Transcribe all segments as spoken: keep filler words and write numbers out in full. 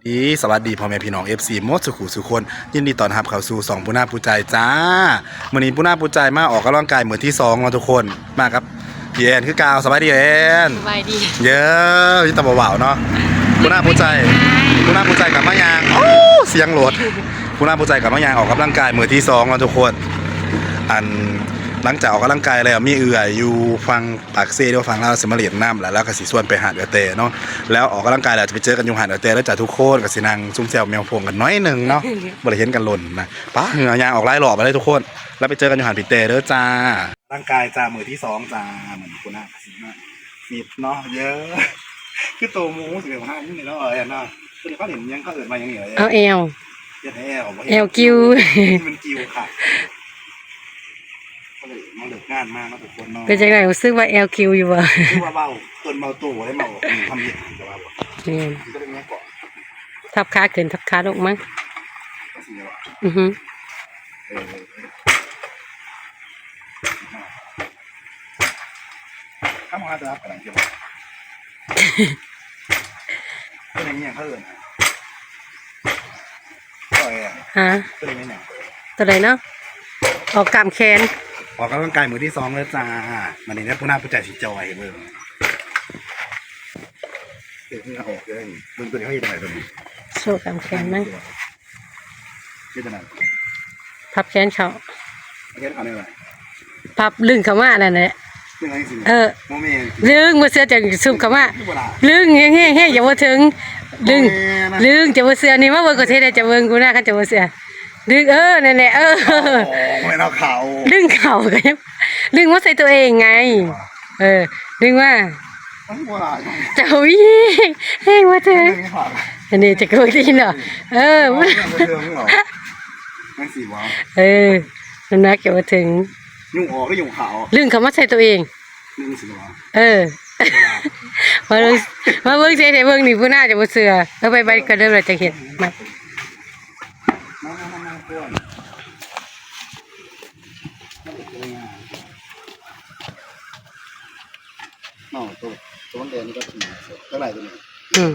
ดี สวัสดีพ่อแม่พี่น้อง เอฟซี หมดสุขุสุคน ยินดีต้อนรับเข้าสู่ช่องปูนาปูใจจ้า มื้อนี้ปูนาปูใจมาออกกำลังกายมื้อที่สองเนาะทุกคน มากับพี่แอนคือเก่า สบายดีแอน สบายดี เย้ มีแต่เบาๆเนาะ ปูนาปูใจ ปูนาปูใจกลับมาย่าง โอ้ เสียงรถ ปูนาปูใจกลับมาย่างออกกำลังกายมื้อที่สองเนาะทุกคน อัน หลังจากออกกำลังกายแล้วมีเอื้อยอยู่ฝั่งปากเซหรือว่าฝั่งลาวสิมาเล่นน้ำแล้ว แล้วก็สิชวนไปหาดกระแตเนาะ แล้วออกกำลังกายแล้วจะไปเจอกันอยู่หาดกระแตแล้วจ้ะทุกคน ก็สินั่งซุ่มแซวแมวพงกันหน่อยหนึ่งเนาะ บ่ได้เห็นกันโดนนะ ป๊า เหงื่อยางออกหลายรอบเลยทุกคน แล้วไปเจอกันอยู่หาดพี่แต่เด้อจ้า ร่างกายจ้า มื้อที่สองจ้า มื้อนี้ปูนาก็สิมา ฟิตเนาะ เยอะ คือโตหมู่สิแบบห้านี่เนาะ เอ้ยเนาะ คือเขาเห็นยังเขาเอิ้นว่าหยังนี่ เอาแอล เฮ็ดให้แอลบ่ แอลกิว มันกิวค่ะ ก็เลยมาเลิกงานมาเนาะทุกคนเนาะ เป็นจังได๋ รู้สึกว่าแอลกิวอยู่บ่ คือว่าเบา เพิ่นเบาโตได้เบา อืม ทำเฮ็ดก็ว่าบ่ แม่น มันก็เลยมาเกาะ ทับขาขึ้นทับขาลงมั้ง ก็สิว่า อือฮึ เออ ข้ามหาจะรับกำลังเกี่ยว เป็นอย่างเงี้ยเขาเอิ้น ก็เอง ฮะ เป็นอย่างเงี้ย ตัวใดเนาะ ออกกล้ามแขน ออกกำลังกายมื้อที่สองแล้วจ้า มื้อนี้นะ ปูนาปูใจสิจอยเบิ่ง เดี๋ยวนี้เอาออกเลย เบิ่งตัวนี้เขาเฮ็ดจั่งใด๋ตัวนี้ โชว์กล้ามแขนมั้ง เฮ็ดจั่งใด๋ พับแขนเข้า เอาแขนเข้าได้ไหม พับลึงเข้ามานั่นแหละ เป็นไงสิ เออ บ่แม่น ลึงบ่เชื่อจังซุบเข้ามา คือบ่ล่ะ ลึงแฮงๆๆ อย่าบ่ถึง ลึง บ่แม่นนะ ลึงจะบ่เชื่อ นี่มาเบิ่งก็สิได้จะเบิ่งกูนะ คันจะบ่เชื่อ ดึง เออ นั่นแหละ เออ โอ้ย เอาเขา ดึงเขาก็ยัง ดึงมาใส่ตัวเองไง เออ ดึงมา มันบ่หลาย เจ้าอีแฮงมาเถอะ มันบ่หลาย อันนี้จะโกรธอีกเนาะ เออ เอาเรื่องมาเทิงเหรอ มันสิบ่ เออ น้ำหนักจะมาถึง ยุ่งออกหรือยุ่งเขา ดึงเขามาใส่ตัวเอง ดึงสิบ่ เออ มาเบิ่ง มาเบิ่งเสียเดี๋ยวเบิ่งนี่ผู้น่าจะบ่เชื่อ เออ ไป ไปก็เริ่มแล้วจะเห็น มา มามามามาเพื่อน เนาะ ตัว ตัวแดงนี่ก็ถือเท่าไหร่ตัวนี้ อืม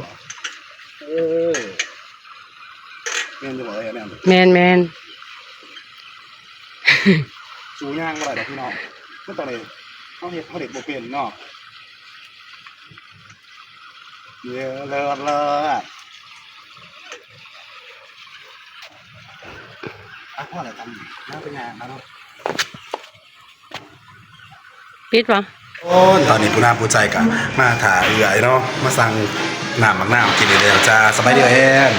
เออ แม่นอยู่บ่เอ้ยแม่น แม่น แม่น สูย่างบ่ได้ดอกพี่น้อง มันต้องได้ เฮาเฮ็ด เฮาเฮ็ดบ่เป็นเนาะ เย้ เลิศ เลิศ อ่ะ พอแล้วกัน น้ำเป็นไงมาลูก ปิดบ่ โอ้ ตอนนี้ผู้นำผู้ใจกะมาถ่าเอื้อยเนาะ มาสั่งน้ำหมากนาวกินอีกแล้วจ้า สบายดีเอื้อยแอน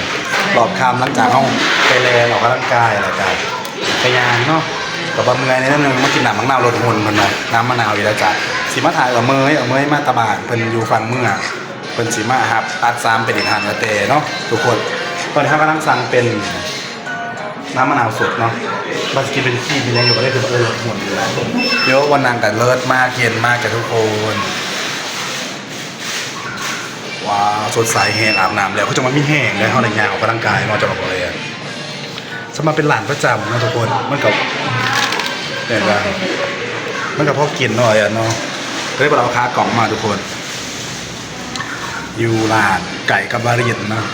รอบค่ำหลังจากเฮาไปแล่นออกกำลังกายแล้วกะไปย่างเนาะ ก็บ่เมื่อยแน่นอน มากินน้ำหมากนาวลดหุ่นเพิ่นว่า น้ำมะนาวอีกแล้วจ้า สิมาถ่าเอื้อยเมย เอื้อยเมยมาแตะบ้าน เพิ่นอยู่ฝั่งเมือง เพิ่นสิมารับตัดสามไปเล่นหาดกระแตเนาะทุกคน ตอนนี้เฮากำลังสั่งเป็น น้ำมะนาวสดเนาะ ว่าสิกินเป็นครีมเป็นหยังอยู่ ก็เลยคือว่า เออ ลดหุ่นอยู่แล้ว เดี๋ยววันนั้นก็เลิศมาก เย็นมากจ้ะทุกคน ว้าว สดใสแฮง อาบน้ำแล้ว เขาจะมามีแฮงได้ เฮาได้ย่างออกกำลังกายเนาะ จะบอกเลยอะ สามารถเป็นร้านประจำเนาะทุกคน มันก็ เห็นปะ มันก็พอกินเนาะ ไอ้อันเนาะ ก็เลยบ่ได้เอาขากล่องมาทุกคน อยู่ร้านไก่กับบารินเนาะ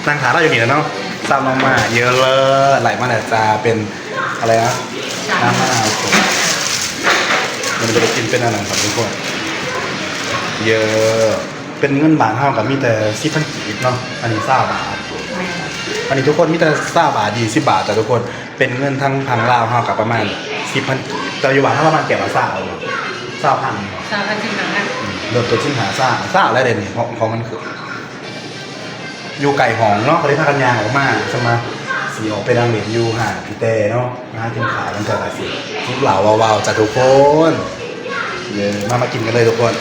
นั่งถ่ายเราอยู่นี่แหละเนาะ สั่งมาม่าเยอะเลย ไหลมาแล้วจ้า เป็นอะไรนะ น้ำมะนาวสด มันจะไปกินเป็นอันนั้นครับทุกคน เยอะ เป็นเงินบาทเท่ากับมีแต่สิบพันกีบเนาะ อันนี้ซาวบาท อันนี้ทุกคนมีแต่ซาวบาท ยี่สิบบาทจ้ะทุกคน เป็นเงินทั้งพังลาวเท่ากับประมาณสิบพันกีบ แต่อยู่บ้านเท่าประมาณแก้วละซาว ซาวพัน ซาวพันสิบห้า อืม เริ่มต้นสิบห้า ซาว ซาวแล้วเดี๋ยวนี้ เพราะของมันคือ อยู่ไก่หองเนาะ เขาได้พากันย่างออกมา สมาสีออกไปนั่งเล่นอยู่หาดพี่แต่เนาะ มากินข้าวกันจ้ะ สิ ทุกเหล่าว้าวๆจ้ะทุกคน เย้ มา มากินกันเลยทุกคน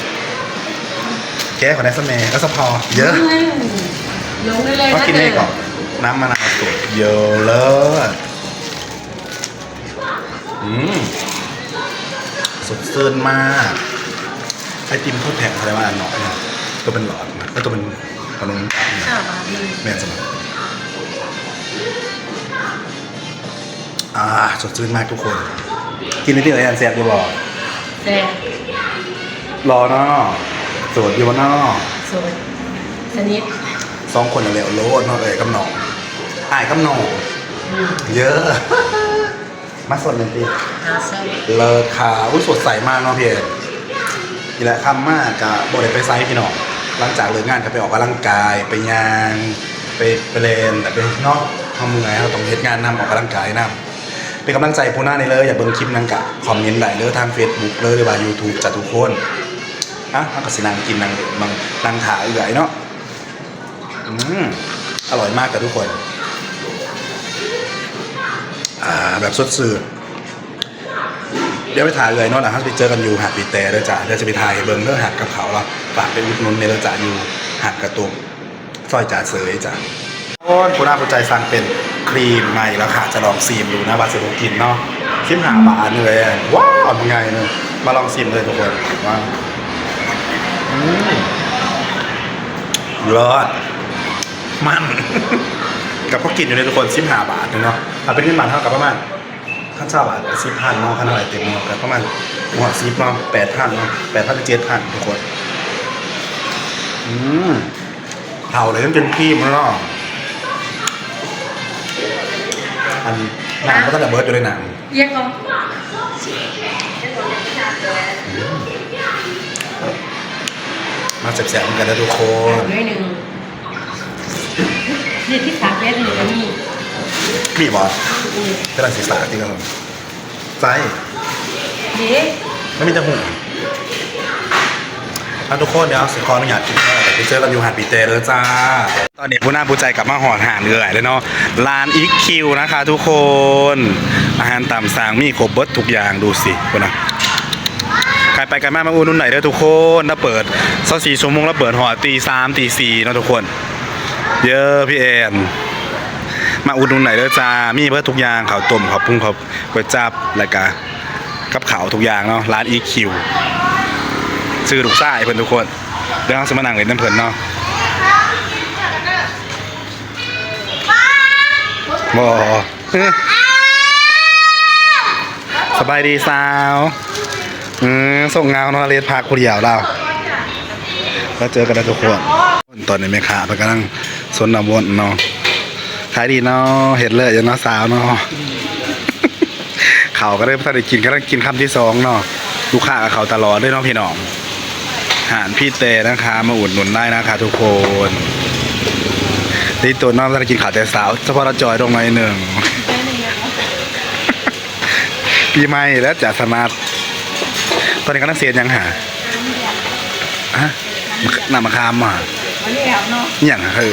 แก้ขอได้สะแหมก็สะพอ เยอะ ลงได้เลย มากินเลยก่อน น้ำมะนาวสด เยอะเลิศ อืม สดชื่นมาก ไอติมเขาแพ็คอะไรวะ อันเนาะ ตัวเป็นหลอดนะ ก็ตัวเป็นขนม ห้าบาทเลย แม่นสมัย อ่า สดชื่นมากทุกคน กินไอติมอะไรอันแซ่บอยู่บ่ แซ่บ รอเนาะ โสดอยู่บ่เนาะ โสด สนิท โส สองคนนั่นแหละโลดเนาะ เอ้ยกับน้อง อ้ายกับน้อง เยอะ มาสดเลยพี่ หาเซา เลิศค่ะ อุ้ยสดใสมากเนาะพี่เอก นี่แหละค่ำมากกะบ่ได้ไปไสพี่น้อง หลังจากเลิกงานก็ไปออกกำลังกาย ไปย่าง ไปไปเล่น แต่ไปเนาะ เฮาเมื่อย เฮาต้องเฮ็ดงานนำ ออกกำลังกายนำ เป็นกำลังใจปูนาได้เลย อยากเบิ่งคลิปหยังกะคอมเมนต์ได้เลยทาง Facebook เลย หรือว่า YouTube จ้ะทุกคน อ่ะ เฮาก็สินั่งกินนั่งเล่น นั่ง นั่งถ่าเอื้อยเนาะ อืม อร่อยมากจ้ะทุกคน อ่า แบบสดชื่น เดี๋ยวไปถ่าเอื้อยเนาะ แล้วเฮาไปเจอกันอยู่หาดปีแตเด้อจ้ะ เดี๋ยวจะไปถ่ายให้เบิ่งเด้อ หาดกับเขาวเนาะ ฝากไปอุดหนุนแหน่เด้อจ้ะ อยู่หาดกะตุ่ม ซอยจ่าเสยจ้ะ โอ้ย ปูนาปูใจสั่งเป็นครีมมาอีกแล้วค่ะ จะลองชิมดูนะว่าสิบ่กินเนาะ สิบห้าบาทนี่เลย ว้าว มันไงเนาะ มาลองชิมเลยทุกคน ว้าว อืม เลิศ มัน กับพวกกินอยู่ในทุกคน สิบห้าบาทเนาะ เอาเป็นเงินบาทเท่ากับประมาณ คันซาวบาทก็สิบพันเนาะ คันเท่าไหร่เต็มเนาะ ก็ประมาณฮอดสิบเนาะ แปดพันเนาะ แปดพันหรือเจ็ดพันทุกคน อืม เฒ่าเลยมันเป็นครีมแล้วเนาะ อันน้ำก็ตั้งแต่เบิร์ดอยู่เลยนะ เรียกก่อน มาแซ่บๆเหมือนกันนะทุกคน หน่อยหนึ่ง นี่ที่สามเมตรหนึ่งก็มี มีบ่ อืม กำลังศึกษาที่นั่น ใช่ เด้ ไม่มีจะหู อ่ะทุกคน เดี๋ยวสิขออนุญาตกินข้าว ไปเจอกันอยู่หาดปีแตเด้อจ้า ตอนนี้ปูนาปูใจกลับมาฮอดหาดเอื้อยแล้วเนาะ ร้าน อีคคิว นะคะทุกคน อาหารตามสั่งมีครบเบิดทุกอย่าง ดูสิ พุ้นนะ ใครไปกันมา มาอุดหนุนหน่อยเด้อทุกคน แล้วเปิดซาวสี่ชั่วโมง แล้วเปิดฮอดตีสาม ตีสี่เนาะทุกคน เยอะพี่แอน มาอุดหนุนหน่อยเด้อจ้า มีเบิดทุกอย่าง ข้าวต้ม ข้าวปุ้ง ข้าวก๋วยจั๊บ แล้วก็กับข้าวทุกอย่างเนาะ ร้าน อีคคิว ชื่อลูกชายเพิ่นทุกคน เดี๋ยวเราจะมานั่งเล่นน้ำเพิ่นเนาะ บ่ เอ้อ สบายดีสาว เออ ส่งงานนอนเล่นพักผู้เดียวเรา แล้วเจอกันนะทุกคน ตอนนี้แม่ค้าเพิ่นกำลังสนน้ำวนเนาะ ขายดีเนาะ เฮ็ดเลยอยู่เนาะสาวเนาะ เขาก็ได้บ่ทันได้กิน กำลังกินคำที่สองเนาะ ลูกค้าก็เข้าตลอดเลยเนาะพี่น้อง หาดพี่แต่นะคะ มาอุดหนุนได้นะคะทุกคน นี่ตัวน้องบ่ทันได้กินข้าวแต่เช้า เฉพาะเราจอยลงหน่อยหนึ่ง ปีใหม่แล้วจ้ะสมาร์ท ตอนนี้กำลังเสียยังหา ฮะ น้ำมะขามมา อันนี้แล้วเนาะ อหย่างคือ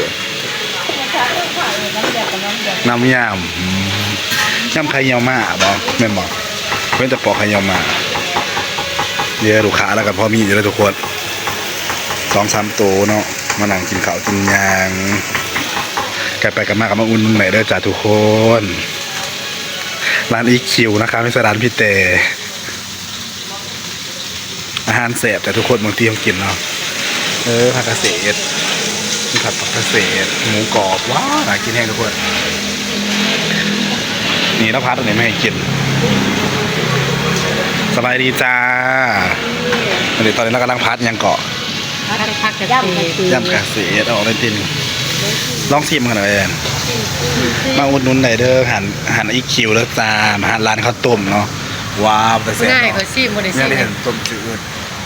น้ำยำ อืม ยำไข่เยี่ยวม้าบ่ แม่นบ่ เป็นแต่ปอกไข่เยี่ยวม้า เดี๋ยวลูกค้าแล้วก็พอมีอยู่แล้วทุกคน สองสามโตเนาะ มานั่งกินข้าวกินหยัง กลับไปกลับมาก็มาอุดหนุนใหม่เด้อจ้าทุกคน ร้าน อีคคิว นะคะ ไม่ใช่ร้านพี่แต่ อาหารแซ่บแต่ทุกคน บางทีต้องกินเนาะ เออ ผักกะเสด มีผัดผักกะเสด หมูกรอบ ว้าว น่ากินแฮงทุกคน นี่เราผัดอันนี้มาให้กิน สบายดีจ้า อันนี้ตอนนี้เรากำลังผัดหยังเกาะ ผัดผักกะเสด ยำกะเสด เอาออกเลยติน ลองชิมกันหน่อย มาอุดหนุนได้เด้อ หัน หัน อีคคิว แล้วจ้า หันร้านข้าวต้มเนาะ ว้าว แต่แซ่บ ง่าย เนาะ กว่าชิมบ่ได้ เนี่ย ชิม ได้เห็นต้มจืด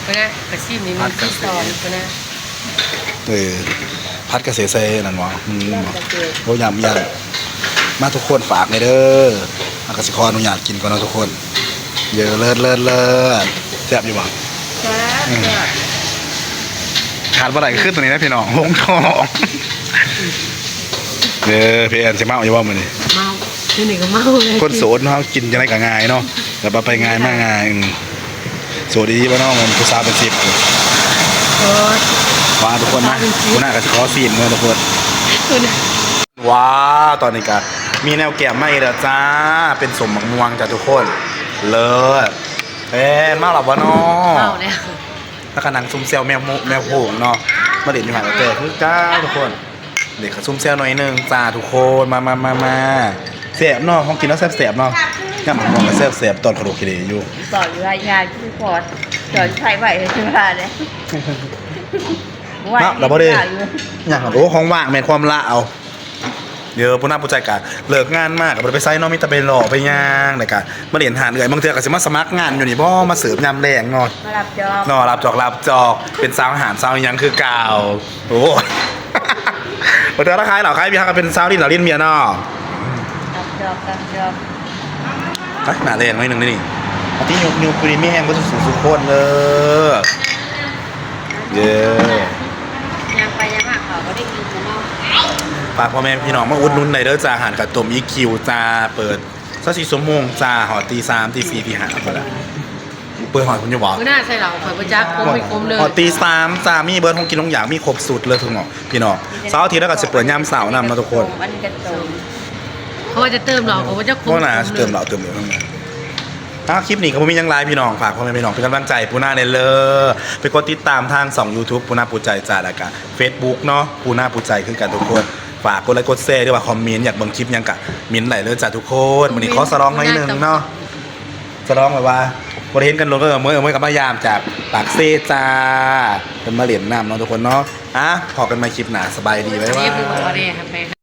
ก็นะ กะซิมนี่ ผัดกะเสด มีที่สองก็นะ เออ ผัดกะเสดใส่นั่นหวะ อืม ผัดกะเสด โอ้ย ยำยำ มาทุกคนฝากเลยเด้อ แล้วก็สิขออนุญาตกินก่อนเนาะทุกคน เยอะ เลิศ เลิศ เลิศ แซ่บอยู่บ่ แซ่บ อืม แซ่บ ขาดบ่ได้ก็คือตัวนี้นะพี่น้อง หงทอง เออ พี่แอนสิเมาอยู่บ่มื้อนี้ เมา ที่นี่ก็เมาเลย คนโสดเนาะ กินจั่งใดก็ง่ายเนาะ แบบว่าไปง่ายมาง่าย อืม โสดดีบ่เนาะ มันผู้สาวเป็นสิบ เออ ว่าทุกคนนะ ผู้สาวเป็นสิบ หัวหน้าก็สิขอชิมเนาะทุกคน คุณ ว้าว ตอนนี้ก็มีแนวแกมมาอีกแล้วจ้า เป็นส้มบักม่วงจ้ะทุกคน เลิศ แอนมาแล้วบ่เนาะ เมาแล้ว แล้วก็นั่งซุ่มแซวแมวโม แมวโพงเนาะ มาเล่นอยู่หาดกระเตอคือจ้าทุกคน เด็กก็ซุ่มแซวหน่อยหนึ่งจ้าทุกคน มามามามา แซ่บเนาะ ของกินเนาะ แซ่บๆเนาะ ยำบักม่วงก็แซ่บๆ ตอนกระโดดขี้เหร่อยู่ บอกอยู่ว่ายาที่พอด จอดใช้ไหวเลยคือว่าเลย เนาะ เราบ่ได้ อย่างนั้น โอ้ ของว่างแม่นความลาว เดี๋ยวปูนาปูใจกะเลิกงานมากก็บ่ได้ไปไสเนาะ มีแต่ไปหล่อไปย่างแล้วกะมาเล่นหาดเอื้อย บางเทื่อก็สิมาสมัครงานอยู่นี่บ่ มาเสิร์ฟยามแลงเนาะ มารับจอบ เนาะ รับจอกรับจอก เป็นสาวหาดสาวหยังคือเก่า โอ้ บางเทื่อเราขายเหล้าขายเบียร์ก็เป็นสาวลิ้นเหล้าลิ้นเบียร์เนาะ รับจอบรับจอบ ไปหน้าแลงหน่อยหนึ่งนี่ อาทิตย์ยุบยุบอยู่นี่มีแฮงบ่สุดสุดคนเด้อ เย้ ย่างไปย่างมาเขาก็ได้กินเนาะ ฝากพ่อแม่พี่น้องมาอุดหนุนได้เด้อจ้า อาหารกะต้มอีคิวจ้า เปิดซาวสี่ชั่วโมงจ้า ฮอดตีสามตีสี่ตีห้าพุ่นล่ะ เปิดฮอดพุ่นอยู่บ่ มื้อหน้าใส่เหล้าข่อยบ่จัก คมไม่คมเลย ฮอดตีสามจ้า มีเบิดของกินของอยาก มีครบสุดเลยทุกหม่องพี่น้อง เสาร์อาทิตย์แล้วก็สิเปิดยามเช้านำเนาะทุกคน อันนี้กะต้ม เขาว่าจะเติมเหล้าเขาว่าจะคม พวกน่ะ คมเลย เติมเหล้าเติมเบียร์ทั้งนั้น ถ้าคลิปนี้ก็บ่มีหยังหลายพี่น้อง ฝากพ่อแม่พี่น้องเป็นกำลังใจปูนาแหน่เด้อ ไปกดติดตามทางช่อง YouTube ปูนาปูใจจ้า แล้วก็ Facebook เนาะ ปูนาปูใจคือกันทุกคน ฝากกดไลค์กดแชร์ด้วยว่าคอมเมนต์อยากเบิ่งคลิปหยังกะเม้นได้เลยจ้าทุกคน มื้อนี้ขอสลองหน่อยหนึ่งเนาะ สลองแบบว่าบ่ได้เห็นกันโดนก็เมื่อเมื่อกลับมายามจากปากเซจ้า เป็นมาเล่นน้ำเนาะทุกคนเนาะ อ่ะ พอกันใหม่คลิปหน้า สบายดี บ๊ายบาย เรียกดูว่าเนี่ยครับ